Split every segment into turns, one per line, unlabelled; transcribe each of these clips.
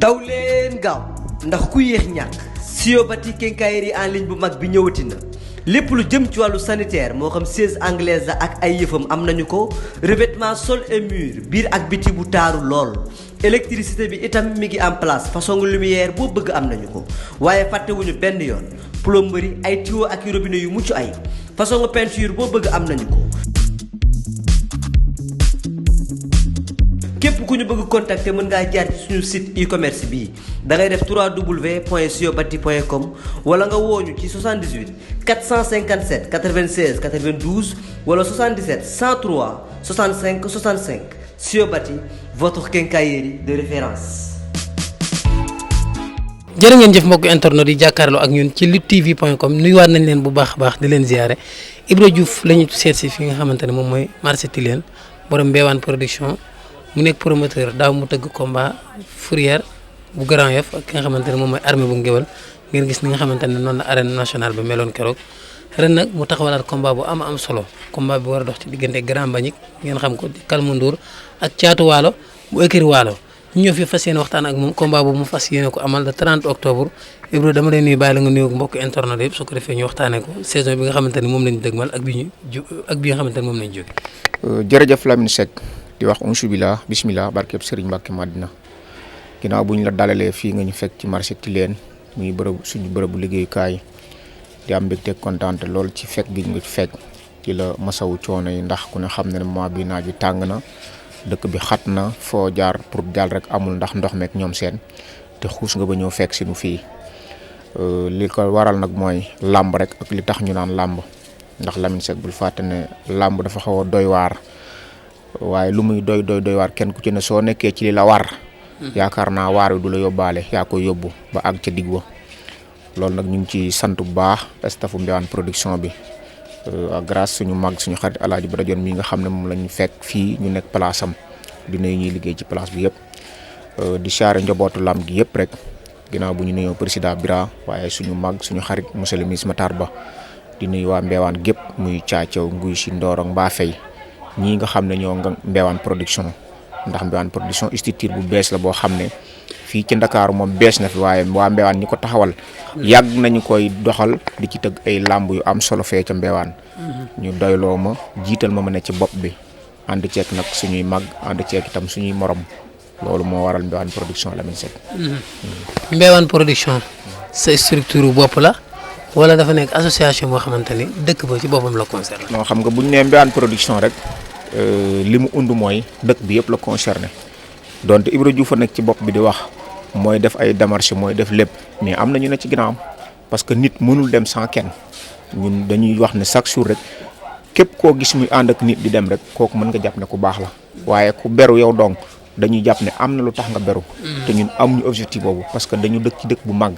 daw leen gaaw ndax ku yéex ñàkk Siobati quincaillerie en ligne bu mag bi ñëwati na lépp lu jëm ci wàllu sanitaire moo xam siège anglaise la ak ay yëfam am nañu ko revêtement sol et mur biir ak biti bu taaru lool électricité bi itam mi ngi en place façon lumière boo bëgg am nañu ko waaye fàttewuñu benn yoon plomberie ay tuyaux ak robinet yu mucc ay façon peinture boo bëgg am nañu ko. képp ku ñu bëgg contacter mën ngaa jaar ci suñu site e-commerce bii da ngay def www.siobati.com wala nga wooñu ci 78 457 96 92 wala 77 103 65 65 Siobati votre quincaillerie de référence.
jërë ngeen jëf mbokk internet yi jàkkaarloo ak ñun ci luttetv.com nuyuwaat nañ leen bu baax a baax di leen ziare Ibra Diouf la ñu seet si fi nga xamante ne moom mooy marché Tilène borom Mbéwane production. mu nekk promoteur daaw mu tëgg combat Fourrière bu Grand Yoff ak ki nga xamante ne moom mooy armée bu Ngéwal ngeen gis ni nga xamante ne noonu la arène nationale ba meloon keroog ren nag mu taxawalaat combat bu am solo combat bi war a dox ci diggante Grand Mbagnick ngeen xam ko Kalmu Ndour ak Caatu Waalo bu écurie Waalo ñu ñëw fi fas yéene waxtaan ak moom combat boobu mu fas yéene ko amal le 30 octobre Ibro dama lay nuyu bàyyi la nga nuyu mbokk internet yëpp su ko defee ñu waxtaanee ko saison bi nga xamante ne moom lañu dëgmal ak bi nga xamante ne moom lañu jóge.
jërëjëf Lamine Seck di wax unsubillah bismillah barkeb Serigne Mbacke Madina ginnaaw bu ñu la dalalee fii nga ñu fekk ci marché Tilène muy suñu bërëbu liggéeyukaay di am mbégte kontaante lool ci fekk gi ñu ci fekk ci la masawu coono yi ndax ku ne xam ne mois bi naaj bi tàng na dëkk bi xat na foo jaar pour jàll rek amul ndax ndox meek ñoom seen te xuus nga ba ñëw fekk si nu fii li ko waral nag mooy làmb rek ak li tax ñu naan làmb ndax Lamine Seck bul fàtte ne làmb dafa xaw a doy waar. waaye lu muy doy waar kenn ku ci ne soo nekkee ci li la war yaakaar naa waar wi du la yóbbaale yaa koy yóbbu ba àgg ca digg wa loolu nag ñu ngi ci sant bu baax staffu Mbéwane production bi grâce suñu mag suñu xarit Alaaji Bada Dione mi nga xam ne moom la ñu fekk fii ñu nekk place am di nuyu ñuy liggéey ci place bi yëpp di siyaare njabootu lam gi yëpp rek ginnaaw bu ñu nuyoo président Bira waaye suñu mag suñu xarit monsieur le ministre Matar Ba di nuyu waa Mbéwane gépp muy Caacaw Nguy si Ndorong Mbaa Fay ñii nga xam ne ñoo nga Mbéwane production ndax Mbéwane production structure bu bees la boo xam ne fii ci Ndakaaru moom bees na fi waaye waa Mbéwane ñi ko taxawal yàgg nañu koy doxal di ci tëgg ay làmb yu am solo fee ca Mbéwane ñu doyloo ma jiital ma ne ci bopp bi ànd ceeg nag suñuy mag ànd ceeg itam suñuy morom loolu moo waral Mbéwane production Lamine Seck.
Mbéwane production sa structure bopp la wala dafa nekk association boo xamante ni dëkk ba ci boppam la concerné.
non xam nga bu ñu nee Mbéwane production rek li mu und mooy dëkk bi yëpp la concerné donte Ibra Diouf a nekk ci bopp bi di wax mooy def ay démarches mooy def lépp mais am na ñu ne ci ginnaawam parce que nit mënul dem sans kenn ñun dañuy wax ne chaque jour rek képp koo gis muy ànd ak nit di dem rek kooku mën nga jàpp ne ku baax la waaye ku beru yow donc dañuy jàpp ne am na lu tax nga beru. te ñun amuñu objectif boobu parce que dañu dëkk ci dëkk bu mag.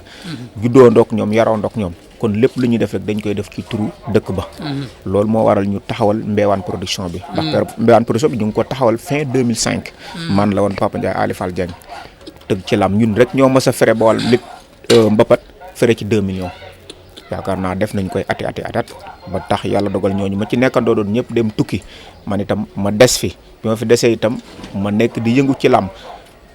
juddoo ndook ñoom yaroo ndook ñoom. kon lépp lu ñuy def rek dañ koy def ci turu dëkk ba. loolu moo waral ñu taxawal Mbéwane production bi. ndax Mbéwane production bi ñu ngi ko taxawal fin 2005. man la woon Papa Ndiaye Ali Fall Dieng tëgg ci lam ñun rek ñoo mës a fere bool lépp mbapat fere ci 2 millions. yaakaar naa def nañ koy atat ba tax yàlla dogal ñooñu ma ci nekkandoo doon ñëpp dem tukki man itam ma des fi bi ma fi desee itam ma nekk di yëngu ci lam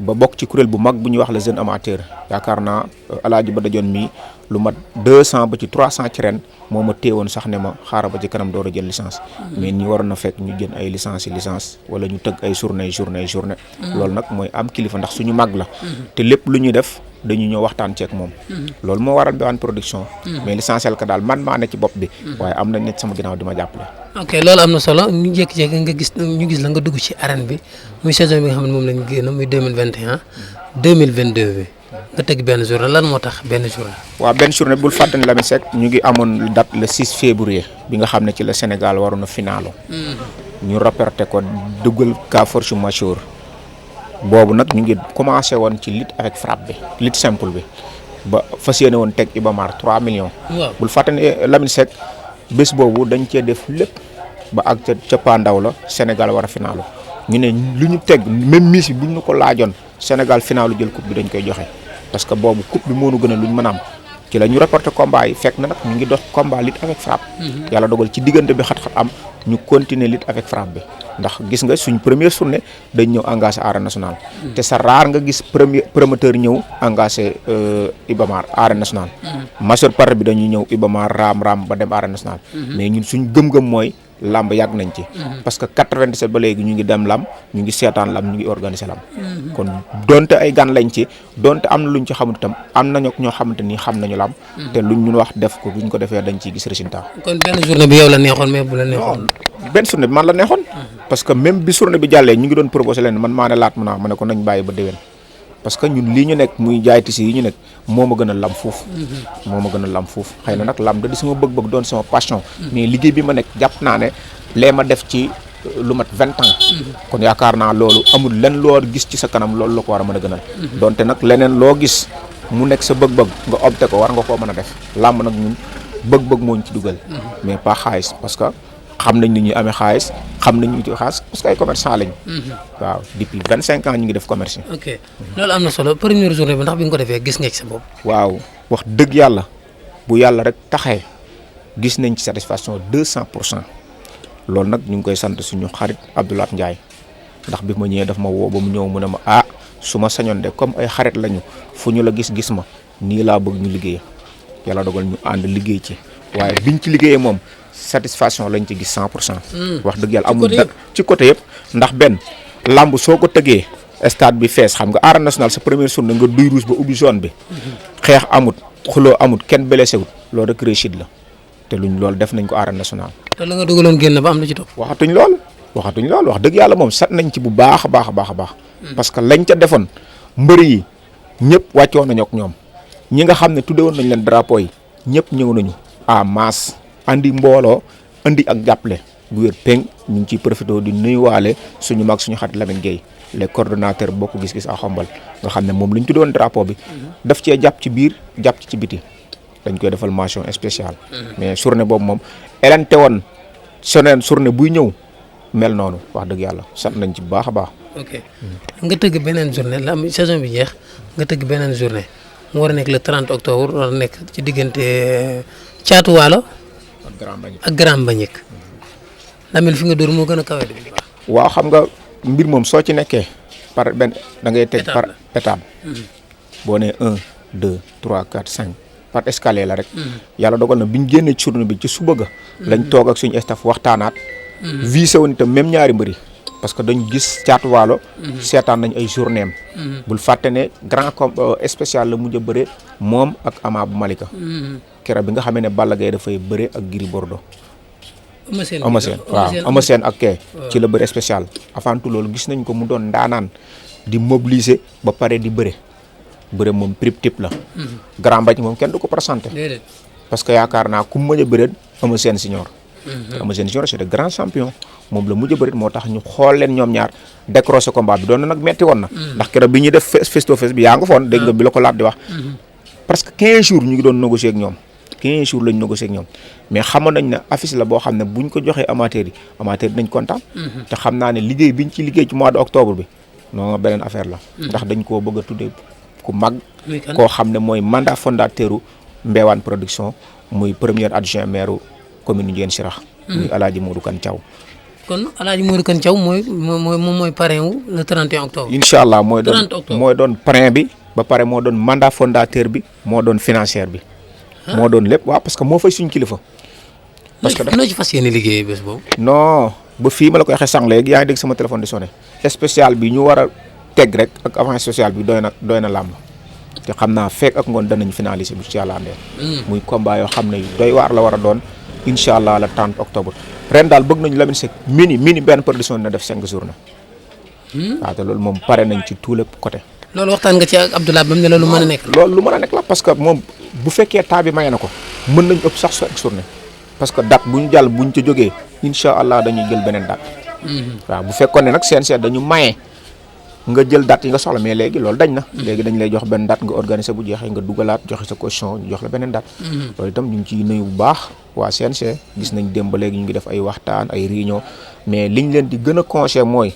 ba bokk ci kuréel bu mag bu ñuy wax le jeune amateur yaakaar naa Alaaji Bada Dione mi lu mat 200 ba ci 300 ci ren moo ma téewoon sax ne ma xaaral ba ci kanam door a jël licence. mais ñi waroon na fekk ñu jël ay licence wala ñu tëgg ay journée. loolu nag mooy am kilifa ndax suñu mag la. te lépp lu ñuy def dañu ñëw waxtaan ceeg moom. loolu moo waral Mbéwane production. mais l'essentiel que daal man maa ne ci bopp bi. waaye am nañ ne sama ginnaaw di ma jàppale.
ok loolu am na solo ñu jékki-jékki ñu gis la nga dugg ci arène bi muy saison bi nga xam ne moom lañu génn muy 2021 2022 bi nga tëgg benn journée lan moo tax benn journée.
waaw benn journée bul fàttali Lamine Seck ñu ngi amoon date le 6 février bi nga xam ne ci la Sénégal waroon a finaalu ñu rapporté ko duggal cas force majeure boobu nag ñu ngi commencé woon ci lutte avec frappe bi lutte simple bi ba fas yéene woon teg Ibamar 3 millions.
waaw
bul fàttali Lamine Seck bés boobu dañ cee def lépp ba ak ca pandaw la Sénégal war a finaalu ñu ne lu ñu teg même miss bi bu ñu ko laajoon Sénégal finaalu jël coupe bi dañ koy joxe parce que boobu coupe bi moo nu gën a lu ñu mën a am ci la ñu reporté combat yi fekk na nag ñu ngi dox combat lutte avec frappe. yàlla dogal ci diggante bi xat-xat am ñu continuer lutte avec frappe bi ndax gis nga suñ première journée dañ ñëw engagé arène nationale te sa rare nga gis premier promoteur ñëw engagé Ibamar arène nationale majeure partie bi dañuy ñëw Ibamar raam ba dem arène nationale mais ñun suñ gëm-gëm mooy lamb yàgg nañ ci parce que 97 ba léegi ñu ngi dem lamb ñu ngi seetaan lamb ñu ngi organiser lamb kon donte ay gan lañ ci donte am na luñ ci xamut itam am nañu ñoo xamante ni xam nañu lamb te luñ ñu wax def ko buñ ko defee dañ ciy gis résultat.
kon benn journée bi yow la neexoon mais bu la neexoon.
benn journée bi man la neexoon parce que même bi journée bi jàllee ñu ngi doon proposé leen man maa ne laat ma ne ko nañ bàyyi ba déwén parce que ñun lii ñu nekk muy jaay tisi yi ñu nekk moo ma gën a lam foofu xëy na nag lam da di sama bëgg-bëgg doon sama passion mais liggéey bi ma nekk jàpp naa ne lee ma def ci lu mat 20 ans kon yaakaar naa loolu amul len loo gis ci sa kanam loolu la ko war a mën a gënal donte nag leneen loo gis mu nekk sa bëgg-bëgg nga opté ko war nga koo mën a def làmb nag ñun bëgg-bëgg moo ñu ci dugal mais pas xaalis parce que xam nañ ni ñuy amee xaalis xam nañ ñu ci xaalis parce que ay commerçant lañ waaw depuis 25 ans ñu ngi def commerce yi.
ok loolu am na solo première journée bi ndax bi nga ko defee gis nga ci sa bopp.
waaw wax dëgg yàlla bu yàlla rek taxee gis nañ ci satisfaction 200% loolu nag ñu ngi koy sant suñu xarit Abdoulaye Ndiaye ndax bi ma ñëwee daf ma woo ba mu ñëw mu ne ma su ma sañoon de comme ay xarit lañu fu ñu la gis ma nii laa bëgg ñu liggéey yàlla dogal ñu ànd liggéey ci waaye biñ ci liggéeyee moom satisfaction lañ ci gis 100%. wax dëgg yàlla amul ci côté yëpp ndax benn lamb soo ko tëggee stade bi fees xam nga arène nationale sa première journée nga duy rouge ba ubbi zone bi xeex amut xuloo amut kenn blessé wut loolu rek réussite la te loolu def nañ ko arène nationale.
te la nga dugaloon génn ba am lu ci topp.
waxatuñ lool wax dëgg yàlla moom sat nañ ci bu baax a baax. parce que lañ ca defoon mbëri yi ñëpp wàccoon nañu ak ñoom ñi nga xam ne tuddewoon nañ leen drapeau yi ñëpp ñëw nañu à masse andi mbooloo andi ak jàppale bu wér peng ñu ngi ciy profité di nuyuwaale suñu mag suñu xarit Lamine Gueye les coordonnateurs bokk gis-gis ak xombal nga xam ne moom lañ tuddewoon drapeau bi daf cee jàpp ci biir jàpp ci biti dañ koy defal mention spéciale mais journée boobu moom elante woon journée buy ñëw mel noonu wax dëgg yàlla sant nañ ci bu baax a baax.
ok nga tëgg beneen journée la saison bi jeex nga tëgg beneen journée mu war a nekk le 30 octobre war a nekk ci diggante Caatu Waalo ak Grand Mbagnick Lamine fi nga dóor moo gën a kawe de.
waaw xam nga mbir moom soo ci nekkee par benn da ngay teg par étape boo nee 1 2 3 4 5 par escalier la rek yàlla dogal na biñ génnee ci journée bi ci suba ga lañ toog ak suñu staff waxtaanaat visé woon itam même ñaari mbëri parce que dañu gis Caatu Waalo seetaan nañ ay journée am bul fàtte ne grand spécial la mujj a bëre moom ak Ama bu Malika keroog bi nga xamee ne Balla Gaye dafay bëre ak Gris Bordeaux Eumeu Sène waaw Eumeu Sène ak kee ci la bëre spécial avant tout loolu gis nañ ko mu doon ndaanaan di mobiliser ba pare di bëre moom prip tip la Grand Mbagnick moom kenn du ko présenté parce que yaakaar naa ku mën a bëre Eumeu Sène senior Eumeu Sène senior c'est de grand champion moom la mujj a bëri moo tax ñu xool leen ñoom ñaar décroché combat bi doon na nag metti woon na ndax keroog bi ñuy def face to face bi yaa nga foon dégg nga bi la ko laat di wax presque 15 jours ñu ngi doon négocier ak ñoom 15 jours lañ négocier ak ñoom mais xamoon nañ ne affiche la boo xam ne buñ ko joxee amateur yi nañ kontaan te xam naa ne liggéey biñ ci liggéey ci mois de octobre bi non beneen affaire la ndax dañ koo bëgg a tuddee ku mag koo xam ne mooy mandat fondateur Mbewaan production muy premier adjoint maire commune Ndiéyène Sirakh muy Alaaji Modou Kane Thiaw
kon Alaaji Modou Kane Thiaw mooy parrain wu le 31 octobre
incha allah mooy doon parrain bi ba pare moo doon mandat fondateur bi moo doon financière bi moo doon lépp waaw parce que moo fay suñ kilifa parce que
noo ci fas yéene liggéey bés boobu
non ba fii ma la koy waxee sànq léegi yaa ngi dégg sama téléphone di sonné spécial bi ñu war a teg rek ak avant spécial bi doy na làmb te xam naa fekk ak ngoon danañ finaliser bu ci yàlla andee muy combat yoo xam ne doy waar la war a doon incha allah le 30 octobre ren daal bëgg nañu Lamine Seck mini benn production dina def 5 journée waaw te loolu moom pare nañ ci tous les côtés.
loolu waxtaan nga ci ak Abdoulaye ba mu ne loolu mën a nekk
loolu lu mën a nekk la parce que moom bu fekkee temps bi maye na ko mën nañ ëpp sax 5 journée parce que date bu ñu jàll bu ñu ca jógee incha allah dañuy jël beneen date waaw bu fekkoon ne nag CNG dañu maye nga jël date yi nga soxla mais léegi loolu dañ na léegi dañ lay jox benn date nga organiser bu jeexee nga dugalaat joxe sa caution ñu jox la beneen date loolu itam ñu ngi ciy nuyu bu baax waa CNG gis nañ dem ba léegi ñu ngi def ay waxtaan ay réunion mais liñ leen di gën a conseillé mooy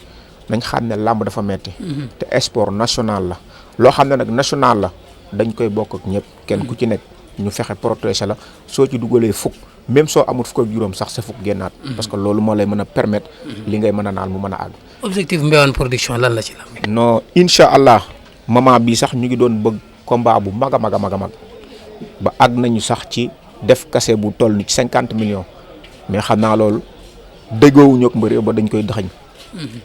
nañ xam ne làmb dafa metti te sport national la loo xam ne nag national la dañ koy bokk ak ñëpp kenn ku ci nekk ñu fexe protéger la soo ci dugalee fukk même soo amul fukk ak juróom sax sa fukk génnaat. parce que loolu moo lay mën a permettre. li ngay mën a naal mu mën a àgg.
objectif Mbéwane production lan la ci lamb.
non incha allah moment bii sax ñu ngi doon bëgg combat bu mag a mag a mag a mag ba àgg nañu sax ci def kase bu toll ni ci 50 millions mais xam naa loolu déggoowuñu ak mbëri ba dañ koy dëxañ.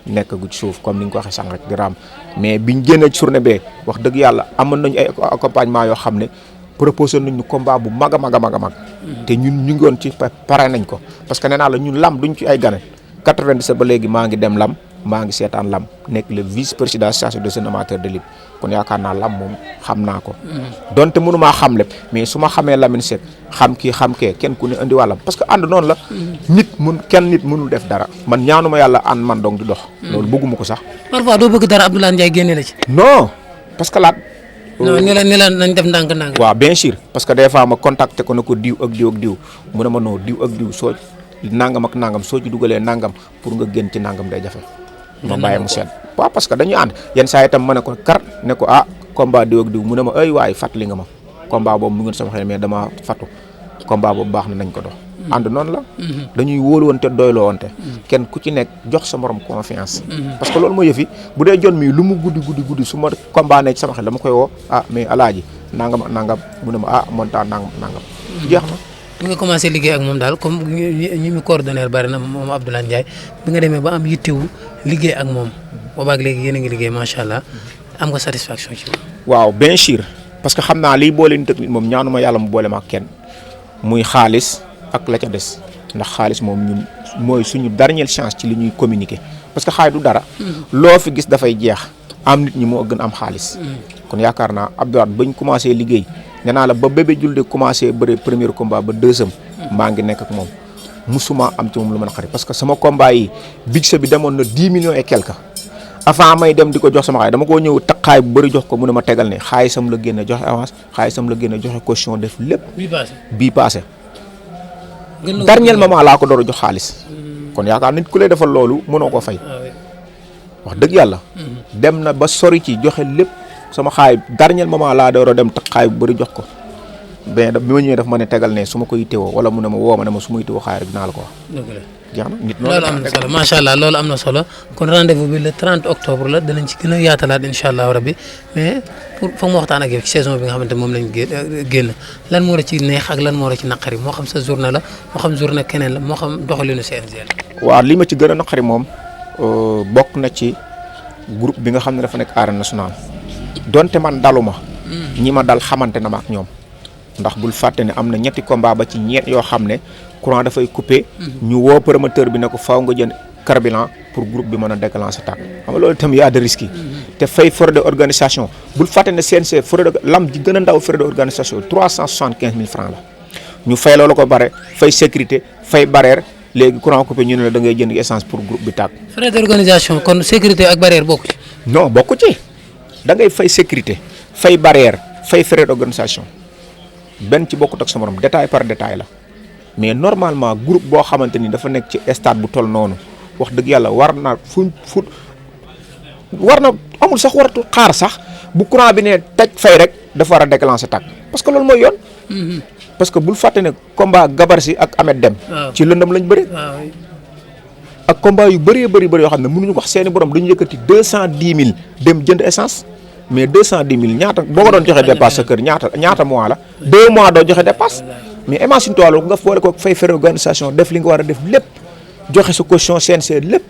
nekk gu ci suuf comme ni nga ko waxee sànq rek di raam mais biñ génnee ci journée bee wax dëgg yàlla amoon nañu ay accompagnement yoo xam ne proposé nañu combat bu mag a mag a mag a mag. te ñun ñu ngi woon ci pare nañ ko parce que nee naa la ñun lam duñ ci ay gane 97 ba léegi maa ngi dem lam maa ngi seetaan lam nekk le vice président association des jeunes amateurs de lutte kon yaakaar naa lam moom xam naa ko. donte mënu maa xam lépp mais su ma xamee Lamine Seck xam kii xam kee kenn ku ne indi wàllam parce que ànd noonu la. nit mënul def dara man ñaanuma yàlla ànd man dong di dox. loolu bëgguma ko sax.
parfois doo bëgg dara Abdoulaye Ndiaye génne la ci.
non parce que laat.
non ni la nañ def ndànk-ndànk.
waaw bien sûr parce que des fois ma contacté ko ne ko diw ak diw ak diw mu ne ma non diw ak diw soo nangam ak nangam soo ci dugalee nangam pour nga génn ci nangam day jafe. ma bàyyi mu seet waaw parce que dañuy ànd yenn saa itam ma ne ko kar ne ko combat diw ak diw mu ne ma ay waay fàttali nga ma combat boobu mu ngi sama xel mais dama fàttu combat boobu baax na nañ ko dox. ànd noonu la. dañuy wóolu wante doyloo wante. kenn ku ci nekk jox sa morom confiance. parce que loolu mooy yëfi bu dee jon mi lu mu guddi su ma combat ne ci sama xel dama koy woo mais alaaji nangam ak nangam mu ne ma montant nangam nangam. jeex na.
bi nga commencé liggéey ak moom daal comme ñi mu coordonnaire bari na moom Abdoulaye Ndiaye bi nga demee ba am yittewu liggéey ak moom boobaak léegi yéen a ngi liggéey macha allah am nga satisfaction ci moom.
waaw bien sûr parce que xam naa liy boole nit ak nit moom ñaanuma yàlla mu boole ma ak kenn muy xaalis ak la ca des ndax xaalis moom ñun mooy suñu dernière chance ci li ñuy communiquer parce que xaalis du dara. loo fi gis dafay jeex am nit ñi moo gën am xaalis. kon yaakaar naa Abdoulaye bañ commencé liggéey. nee naa la ba bébé julde commencé bëre premier combat ba deuxième maa ngi nekk ak moom musuma am ci moom lu mën a xarit parce que sama combat yi budget bi demoon na 10 millions et quelque avant may dem di ko jox sama xaay dama koo ñëw takkaay bu bëri jox ko mu ne ma tegal ne xaalisam la génne joxe avance xaalisam la génne joxe caution def lépp. bii passé dernier moment laa ko door a jox xaalis. kon yaakaar nit ku lay defal loolu mënoo ko fay. wax dëgg yàlla. dem na ba sori ci joxe lépp. sama xaay dernier moment laa door a dem tak xaay bu bëri jox ko mais bi ma ñëwee daf ma ne tegal ne su ma ko yittewoo wala mu ne ma woo ma ne ma su ma yittewoo xaay rek dinaa la ko wax.
dëgg la
jeex na nit
loolu am na solo macha allah loolu am na solo kon rendez-vous bi le 30 octobre la danañ ci gën a yaatalaat incha allah rabbi mais pour fa mu waxtaan ak yow ci saison bi nga xamante moom lañ génn lan moo la ci neex ak lan moo la ci naqari moo xam sa journée la moo xam journée keneen la moo xam doxalinu CNG la.
waaw li ma ci gën a naqari moom bokk na ci groupe bi nga xam ne dafa nekk arène nationale. donte man daluma ñi ma dal xamante na ma ak ñoom ndax bul fàtte ne am na ñetti combat ba ci ñeent yoo xam ne courant dafay coupé ñu woo promoteur bi ne ko faaw nga jënd carburant pour groupe bi mën a déclencher tàkk xam nga loolu itam y a de risque te fay frais de organisation bul fàtte ne CNG frais de lam ji gën a ndaw frais de organisation 375 000 francs la ñu fay loolu ko bare fay sécurité fay barrière léegi courant coupé ñu ne la da ngay jënd essence pour groupe bi tàkk.
frais de organisation kon sécurité ak barrière bokku ci.
non bokku ci. da ngay fay sécurité fay barrière fay frais d'organisation benn ci bokkut ak sa morom détail par détail la mais normalement groupe boo xamante ni dafa nekk ci stade bu toll noonu wax dëgg yàlla war na amul sax waratu xaar sax bu courant bi ne taj fay rek dafa war a déclencher tàkk parce que loolu mooy yoon. parce que bul fàtte ne combat Gabarsi ak Ahmed Dem. ci lëndam lañ bëri. ak combat yu bëree bëri yoo xam ne mënuñu wax seeni borom dañu yëkkati 210 000 dem jënd essence mais 210 000 ñaata boo ko doon joxe dépasse sa kër ñaata mois la 2 mois doo joxe dépasse mais imagine toi nga boole ko fay frais organisation def li nga war a def lépp joxe sa caution CNG lépp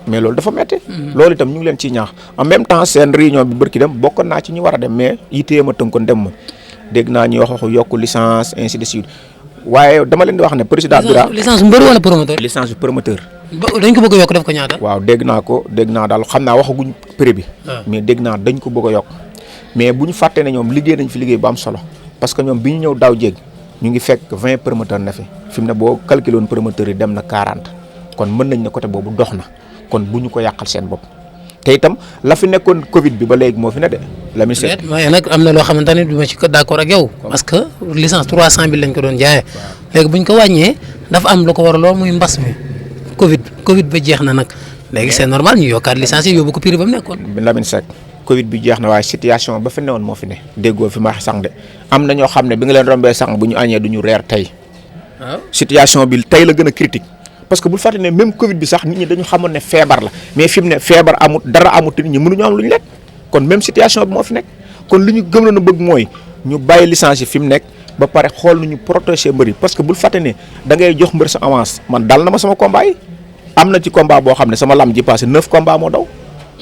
mais loolu dafa metti loolu itam ñu ngi leen ciy ñaax en même temps seen réunion bi bërki dem bokkoon naa ci ñi war a dem mais yittee ma tënkoon dem ma dégg naa ñuy waxu yokku licence ainsi de suite waaye dama leen di wax ne président Bira
licence mbër wala promoteur.
licence bi promoteur.
dañ ko bëgg a yokk def ko ñaata.
waaw dégg naa daal xam naa waxaguñ prix bi. mais dégg naa dañ ko bëgg a yokk. mais bu ñu fàttee ne ñoom liggéey nañ fi liggéey bu am solo parce que ñoom bi ñu ñëw daaw jéeg ñu ngi fekk 20 promoteurs na fi mu ne boo calculé woon promoteurs yi dem na 40 kon mën nañ ne côté boobu dox na kon bu ñu ko yàqal seen bopp. te itam la fi nekkoon Covid bi ba léegi moo fi ne de. la mi seet
waaye nag am na loo xamante ne du ma ci d'accord ak yow. parce que licence 300 000 lañ ko doon jaayee. léegi bu ñu ko wàññee dafa am lu ko war a lool muy mbas mi Covid ba jeex na nag léegi c'est normal ñu yokkaat licence yi yóbbu ko prix ba mu nekkoon.
Lamine Seck Covid bi jeex na waaye situation ba fi newoon moo fi ne déggoo fi ma sànq de am na ñoo xam ne bi nga leen rombee sànq bu ñu añee du ñu reer tey situation bi tey la gën a critique parce que bul fàtte ne même Covid bi sax nit ñi dañu xamoon ne feebar la mais fi mu ne feebar amut dara amut nit ñi mënuñu am lu ñu lekk kon même situation bi moo fi nekk kon li ñu gëm na bëgg mooy ñu bàyyi licence yi fi mu nekk ba pare xool nu ñu protéger mbër yi parce que bul fàtte ne da ngay jox mbër sa avance man dal na ma sama combat yi am na ci combat boo xam ne sama lam ji passé 9 combat moo daw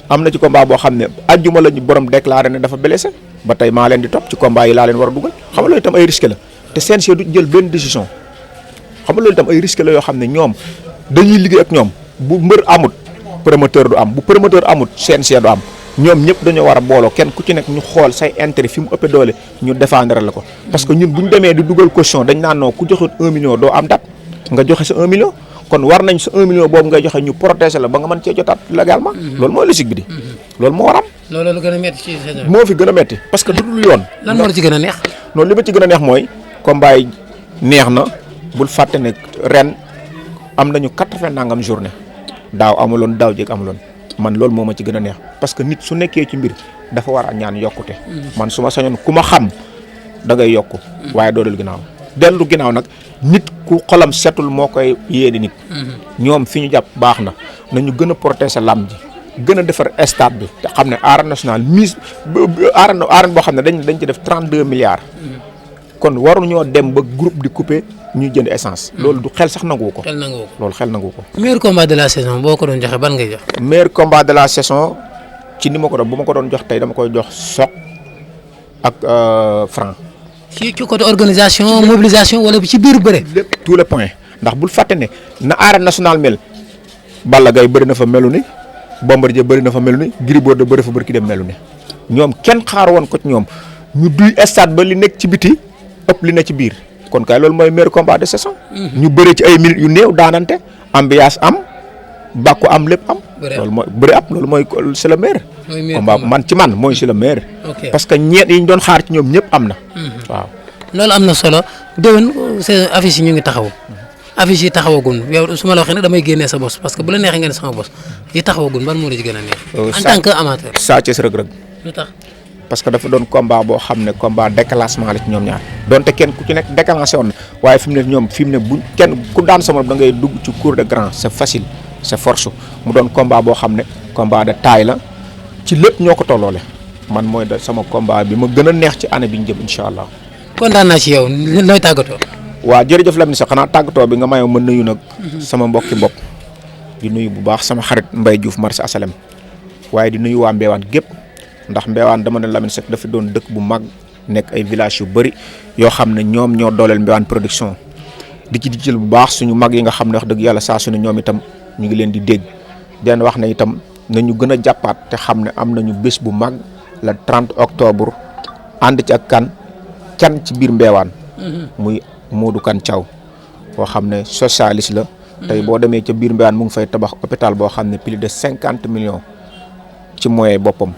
am na ci combat boo xam ne ajjuma la ñu borom déclaré ne dafa blessé ba tey maa leen di topp ci combat yi laa leen war a dugal xam nga loolu itam ay risque la te CNG du jël benn décision xam nga loolu itam ay risque la yoo xam ne ñoom dañuy liggéey ak ñoom bu mbër amut promoteur du am bu promoteur amut CNG du am ñoom ñëpp dañoo war a booloo kenn ku ci nekk ñu xool say intérêt fi mu ëppee doole ñu défendre la ko parce que ñun bu ñu demee di dugal caution dañ naan noo ku joxe 1 million doo am date nga joxe sa 1 million kon war nañ sa 1 million boobu ngay joxe ñu protéger la ba nga mën cee jotaat légalement loolu mooy logique bi di loolu moo war am
loolu lu gën a métti ci saison
moo fi gën a métti parce que du dul yoon
lan moo la ci gën a neex
noonu li ma ci gën a neex mooy combat yi neex na bul fàtte ne ren am nañu 80 nangam journée daaw amuloon daaw jéeg amuloon man loolu moo ma ci gën a neex parce que nit su nekkee ci mbir dafa war a ñaan yokkute man su ma sañoon ku ma xam da ngay yokku waaye doo dellu ginnaaw nag nit ku xolam setul moo koy yéene nit ñoom fi ñu jàpp baax na nañu gën a protéger lamb ji gën a defar stade bi te xam ne arène nationale mise arène boo xam ne dañ ci def 32 milliards kon waruñoo dem ba groupe di couper ñuy jënd essence loolu du xel sax nangu ko loolu xel nangu ko
meilleur combat de la saison boo ko doon joxe ban ngay jox
meilleur combat de la saison ci ni ma ko doon bu ma ko doon jox tey dama koy jox Sokh ak Franc
ci côté organisation mobilisation wala ci biir bëre
lépp tous les points ndax bul fàtte ne na arène nationale mel Balla Gaye bëri na fa melu ni Bombardier bëri na fa melu ni Gris Bordeaux bëri fa bëri ki dem melu ni ñoom kenn xaar woon ko ci ñoom ñu duy stade ba li nekk ci biti ëpp li ne ci biir kon kay loolu mooy meilleur combat de saison ñu bëri ci ay minutes yu néew daanante ambiance am bàkku am lépp am loolu mooy bëri am loolu mooy c'est le meilleur combat man ci man mooy c'est le meilleur parce que ñeent yi ñu doon xaar ci ñoom ñëpp am na waaw
loolu am na solo déwén seen affiche yi ñu ngi taxaw affiche yi taxawagun yow su ma la waxee nag damay génnee sa bos parce que bu la neexee nga ne sama bos yi taxawagun ban moo la ci gën a neex en tant que amateur
Sa Thiès Reug Reug
lu tax
parce que dafa doon combat boo xam ne combat déclassement la ci ñoom ñaar donte kenn ku ci nekk déclenché woon na waaye fi mu ne ñoom fi mu ne bu kenn ku daan sama da ngay dugg ci cour de grand c'est facile c'est force mu doon combat boo xam ne combat de taille la ci lépp ñoo ko tolloole man mooy da sama combat bi ma gën a neex ci année bi ñu jëm incha allah.
kontaan naa ci yow looy tàggatoo.
waaw jërëjëf Lamine sax xanaa tàggatoo bi nga mayoo ma nuyu nag sama mbokki bopp di nuyu bu baax sama xarit Mbaye Diouf marché asalem waaye di nuyu waa Mbewaan gépp ndax Mbewaan dama ne Lamine Seck dafa doon dëkk bu mag nekk ay village yu bëri yoo xam ne ñoom ñoo dooleel Mbewaan production di ci jël bu baax suñu mag yi nga xam ne wax dëgg yàlla saa su ne ñoom itam ñu ngi leen di dégg den wax ne itam nañu gën a jàppaat te xam ne am nañu bés bu mag le 30 octobre ànd ci ak can ci biir Mbewaan muy Modou Kane Thiaw boo xam ne socialiste la tey boo demee ca biir Mbewaan mu ngi fay tabax hôpital boo xam ne plus de 50 millions ci moyen boppam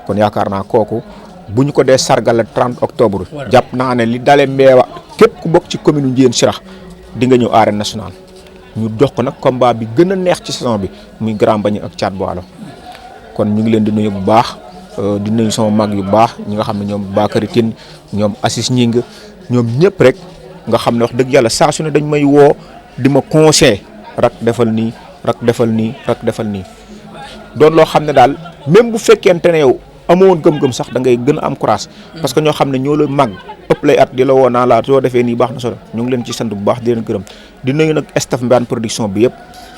kon yaakaar naa kooku bu ñu ko dee sargal le 30 octobre jàpp naa ne li dalee Mbeewa képp ku bokk ci commune Ndiéyène Sirakh di nga ñëw arène nationale ñu jox ko nag combat bi gën a neex ci saison bi muy Grand Mbagnick ak Thiat Boalo kon ñu ngi leen di nuyu bu baax di nuyu sama mag yu baax ñi nga xam ne ñoom Bakary Tine ñoom Assis Ñing ñoom ñëpp rek nga xam ne wax dëgg yàlla saa su ne dañ may woo di ma conseil rak defal nii rak defal nii rak defal nii doon loo xam ne daal même bu fekkente ne yow amoon gëm-gëm sax da ngay gën a am courage parce que ñoo xam ne ñoo la mag ëpp lay at di la woo naa la soo defee nii baax na solo ñu ngi leen ci sant bu baax di leen gërëm di nuyu nag staff Mbewaan production bi yëpp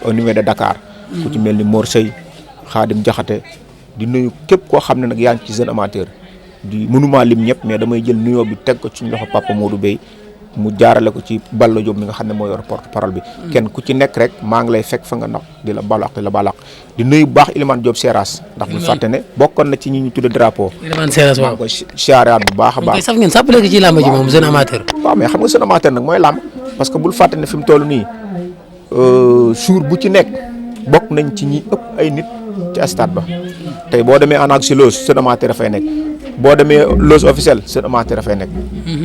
au niveau de Dakar ku ci mel ni Mor Sey Khadim Diakhaté di nuyu képp koo xam ne nag yaa ngi ci jeune amateur di mënuma lim ñëpp mais damay jël nuyoo bi teg ko ci loxo Papa Modou Bey mu jaarale ko ci Balla Diop mi nga xam ne moo yor porte parole bi kenn ku ci nekk rek maa ngi lay fekk fa nga ndax di la balu ak di la balu ak di nuyu bu baax Ilimane Diop Seras ndax bu fàtte ne bokkoon na ci ñi ñu tudde drapeau
Ilimane Seras waaw
koy siyaaraat bu baax a baax
saf ngeen sàppale ko ci làmb ji moom jeune amateur
waaw mais xam nga jeune amateur nag mooy làmb parce que bul fàtte ne fi mu toll nii jour bu ci nekk bokk nañ ci ñi ëpp ay nit ci stade ba tey boo demee en auxilios jeune amateur dafay nekk boo demee loge officielle seen amateur a fay nekk.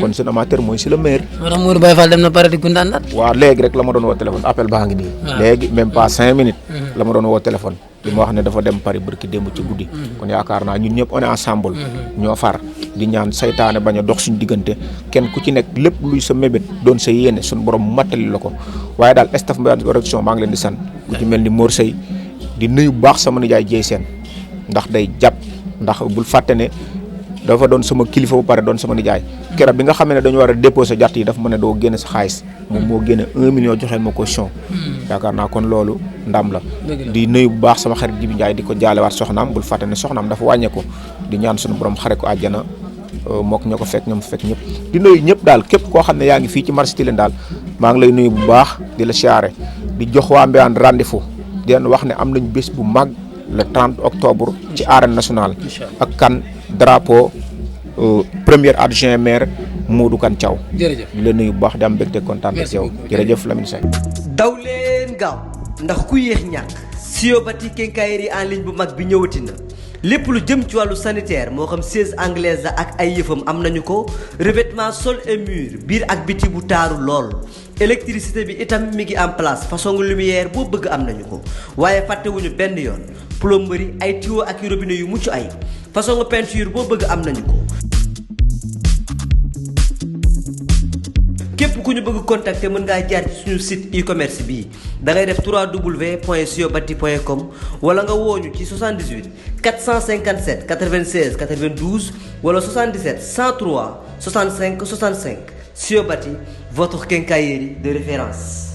kon seen amateur mooy si le meilleur.
moo tax Modou Baye Fall dem na pare di gundaandaat.
waaw léegi rek la ma doon woo téléphone appel baa ngi nii. léegi même pas 5 minutes. la ma doon woo téléphone. li ma wax ne dafa dem Paris barki démb ci guddi. kon yaakaar naa ñun ñëpp on est ensemble. ñoo far di ñaan saytaane bañ a dox suñu diggante kenn ku ci nekk lépp luy sa mébét doon sa yéene suñu borom mattali la ko waaye daal staff Mbéyane Production maa ngi leen di sant. ku ci mel ni Mor Sey di nuyu bu baax sama nijaay Dieye Sène ndax day jàpp ndax bul fàtte ne dafa doon sama kilifa bu pare doon sama nijaay keroog bi nga xam ne dañu war a déposer jart yi dafa ma ne doo génne sa xaalis moom moo génne 1 million joxeel ma caution yaakaar naa kon loolu ndam la di nuyu bu baax sama xarit Jibi Ndiaye di ko jaalewaat soxnaam bul fàtte ne soxnaam dafa wàññeeku di ñaan suñu borom xare ko àjjana mook ñoo ko fekk ñoom fekk ñëpp di nuyu ñëpp daal képp koo xam ne yaa ngi fii ci marché Tilène daal maa ngi lay nuyu bu baax di la siyaare di jox waa Mbéyane rendez-vous di leen wax ne am nañ bés bu mag le 30 octobre ci arène nationale ak kan drapeau premier adjoint maire Modou Kane Thiaw
jërëjëf
di leen nuyu bu baax di am mbégte kontaan ak yow jërëjëf Lamine Seck
daw leen gaaw ndax ku yéex ñàkk Siobati quincaillerie en ligne bu mag bi ñëwati na lépp lu jëm ci wàllu sanitaire moo xam siège anglaise la ak ay yëfam am nañu ko revêtement sol et mur biir ak biti bu taaru lool électricité bi itam mi ngi en place façon lumière boo bëgg am nañu ko waaye fàttewuñu benn yoon plomberie ay tuyaux ak robinet yu mucc ay façon peinture boo bëgg am nañu ko képp ku ñu bëgg contacter mën ngaa jaar ci suñu site e-commerce bii da ngay def www.siobati.com wala nga wooñu ci 78 457 96 92 wala 77 103 65 65 Siobati votre quincaillerie de référence.